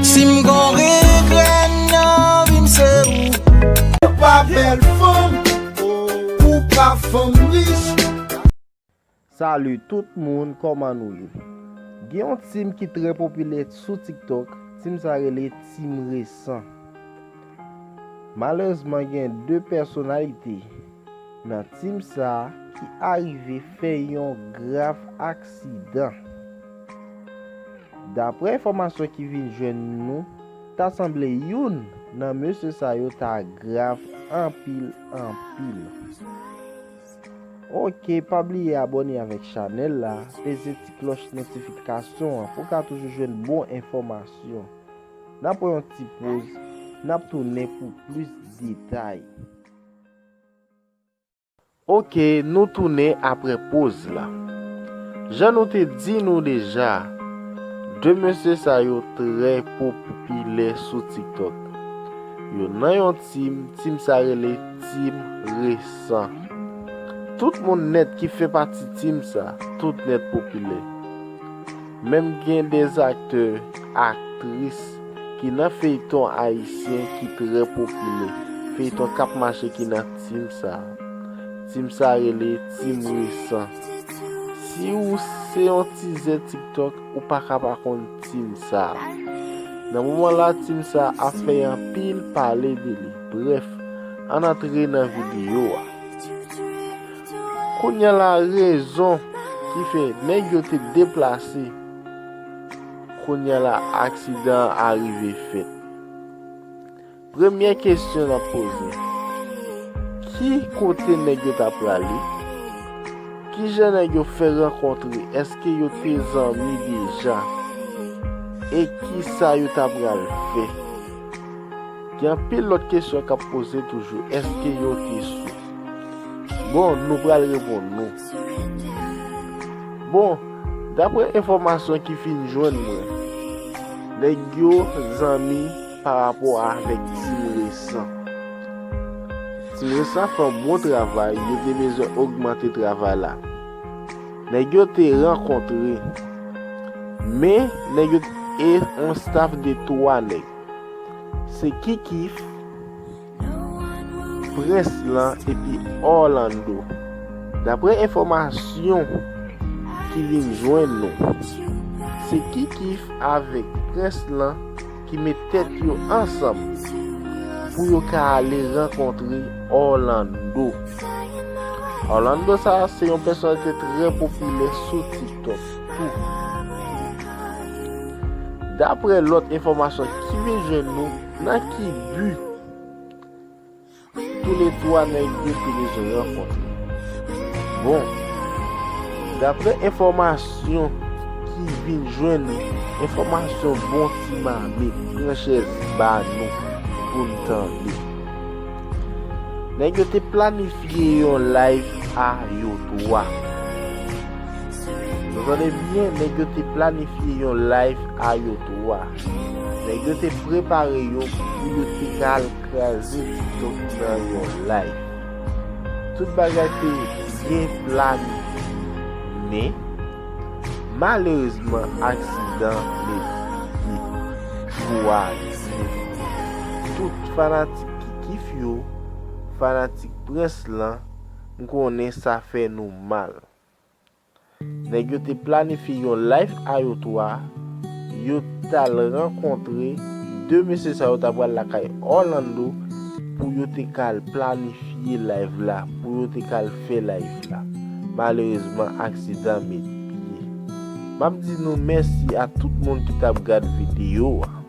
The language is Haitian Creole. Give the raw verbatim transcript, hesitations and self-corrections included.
Si m gon regrè nan vi m, se ou. Ou pa bèl fanm, ou pa fanm rich. Salut tout moun, kòman nou ye? Gen yon team ki trè popilè sou TikTok, team sa rele Team Resan. Malerezman, gen de pèsonalite nan team sa ki arive fè yon grav aksidan. Daprè enfòmasyon ki vin jwenn nou, ta sanble youn nan mesye sa yo ta grav anpil, anpil. Ok, pa bliye abòne avèk chanèl la, peze ti klòch notifikasyon an pou w ka toujou jwenn bon enfòmasyon. N ap pran yon ti poz, n ap tounen pou plis detay. Ok, nou tounen aprè poz la. Jan nou te di nou deja, de mesye sa yo trè popilè sou TikTok. Yo nan yon team, team sa rele Team Resan. Tout moun nèt ki fè pati team sa, tout nèt popilè. Menm gen de aktè, aktris ki nan feyton ayisyen ki trè popilè, feyton k ap mache ki nan team sa. Team sa rele Team Resan. Si ou se yon tizè TikTok, ou pa ka pa konn team sa. Nan moman la, team sa ap fè anpil pale de li. Brèf, ann antre nan videyo a. Kounye a la, rezon ki fè nèg yo te deplase, kounye a la, aksidan an arive fèt. Premyè kesyon n ap poze, ki kote nèg yo ta prale? Kijan nèg yo fè rankontre? Èske yo te zanmi deja? E kisa yo ta pral fè? Gen anpil lòt kesyon k ap poze toujou. Èske yo te sou? Bon, nou pral reponn nou. Bon, daprè enfòmasyon ki fin jwenn mwen, nèg yo zanmi pa rapò avèk Team Resan. Team Resan fè yon bon travay, yo te bezwen ogmante travay la. Nèg yo te rankontre, men nèg yo e yon staff de twa nèg. Se Kikif, Prens lan epi Orlando. Daprè enfòmasyon ki vin jwenn nou, se Kikif avèk Prens lan ki met tèt yo ansanm pou yo ka ale rankontre Orlando. Orlando sa a se yon pèsonalite trè popilè sou TikTok tou. Daprè lòt enfòmasyon ki vin jwenn nou, nan ki bi toulètwa nèg yo te bezwen rankontre? Bon, daprè enfòmasyon ki vin jwenn nou, enfòmasyon bon ti mamit, pran chèz ba nou pou n tande. Nèg yo te planifye yon live a yo twa. Nou tande byen, nèg yo te planifye yon live a yo twa. Nèg yo te prepare yo pou yo te ka al kraze TikTok nan yon live. Tout bagay te byen planifye. Men, malerezman, aksidan mete pye kwaze. Tout fanatik Kikif yo, fanatik Prens lan, m konnen sa fè nou mal. Nèg yo te planifye yon live a yo twa, yo t al rankontre de mesye sa yo ta pral lakay Orlando pou yo te ka al planifye live la, pou yo te ka al fè live la. Malerezman, aksidan met pye. M ap di nou mèsi a tout moun ki t ap gad videyo a.